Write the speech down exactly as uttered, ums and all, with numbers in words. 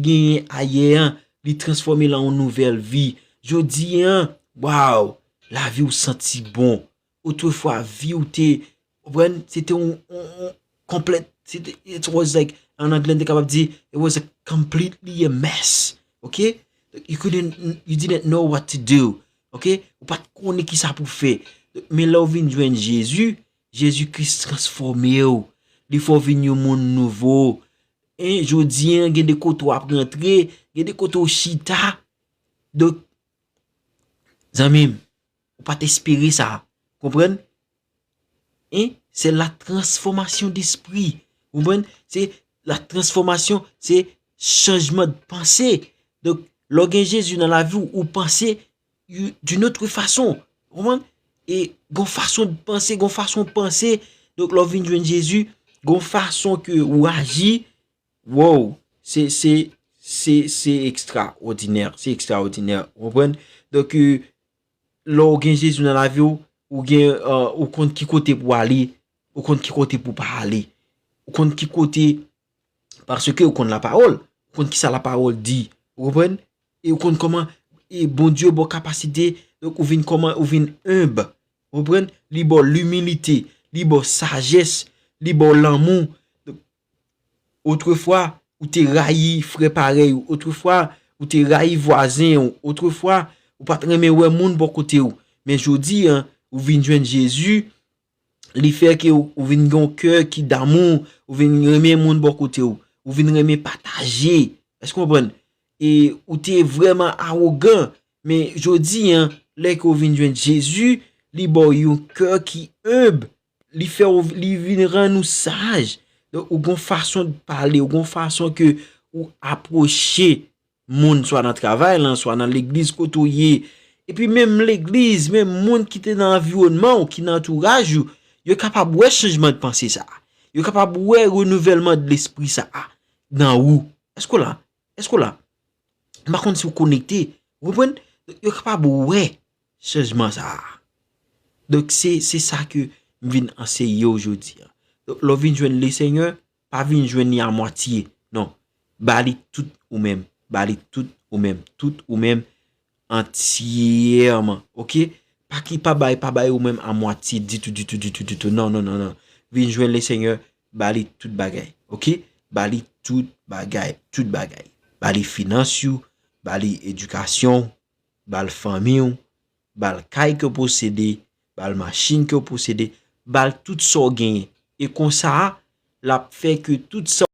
genyen ayè an, li transfòme l an yon nouvèl vi. Jodi an, waw, lavi w santi bon. Otrefwa, vi w te, konprann, se te yon, yon, yon konplèt, se te, it was like, an anglè, n te kapab di, it was a completely a mess. Ok? You couldn't, you didn't know what to do. Ok? Ou pa t konnen ki sa pou fè. Men lè w vin jwenn Jezi, Jezi Kris transfòme w. Li fè w vin yon moun nouvo. En, jodi an, gen de kote w ap rantre, gen de kote w chita. Donk, zanmi m, ou pa t espere sa. Konprann? En, se la transformation d'esprit. Konprann? Se la transformation, se chanjman de panse. Donk, lè w gen Jezi nan lavi w, ou panse you- d'une autre façon. Konprann? E gon fason de panse, gon fason panse. Donk, lè w vin jwenn Jezi, gon fason ke ou aji, wow, se, se, se, se ekstraòdinè, se ekstraòdinè. Ou konprann? Donk, euh, lè w gen Jezi nan lavi w, ou gen, euh, ou konn ki kote pou ale, ou konn ki kote pou pa ale. Ou konn ki kote, paske ou konn lapawòl, ou konn ki sa lapawòl di. Ou konprann? E ou konn kòman, e Bondye ba w kapasite, donk ou vin kòman, ou vin enb. Ou konprann? Li ba w limilite, li ba w sajès, li ba w lanmou. Donk, otrefwa, ou te rayi frè parèy ou. Otrefwa, ou te rayi vwazen ou. Otrefwa, ou pa t renmen wè moun bò kote w. Men jodi an, ou vin jwenn Jezi, li fè ke ou, ou vin gen yon kè ki damou, ou vin renmen moun bò kote w, ou vin renmen pataje. Èske w konprann? E ou te vrèman awogan, men jodi an, lè ke w vin jwenn Jezi, li ba w yon kè ki enb, li fè w, li vin rann ou saj. Donk, ou gon fason de pale, ou gon fason ke ou apwoche moun, swa nan travay lan, swa nan legliz kote w ye. Epi menm legliz, menm moun ki te nan anviwònman w, ki nan antouraj ou, yo kapab wè chanjman de panse sa a. Yo kapab wè renouvèlman de lespri sa a nan ou. Èske w la? Èske w la? M pa konn si w konekte. Ou konprann? Yo kapab wè chanjman sa a. Donk, se, se sa ke m vin anseye w jodi an. Donk, lè w vin jwenn Lesenyè, pa vin jwenn li amwatye. Non. Ba li tout ou menm. Ba li tout ou menm. Tout ou menm antyèman. Ok? Pa ki pa bay, pa bay ou menm amwatye ditou, ditou, ditou, ditou. Non, non, non, non. Vin jwenn Lesenyè, ba li tout bagay. Ok? Ba li tout bagay, tout bagay. Ba li finans ou, ba li edikasyon w, ba l fanmi w, ba l kay ke w posede, ba l machin ke w posede, ba l tout sa w genyen. E konsa, l ap fè ke tout sa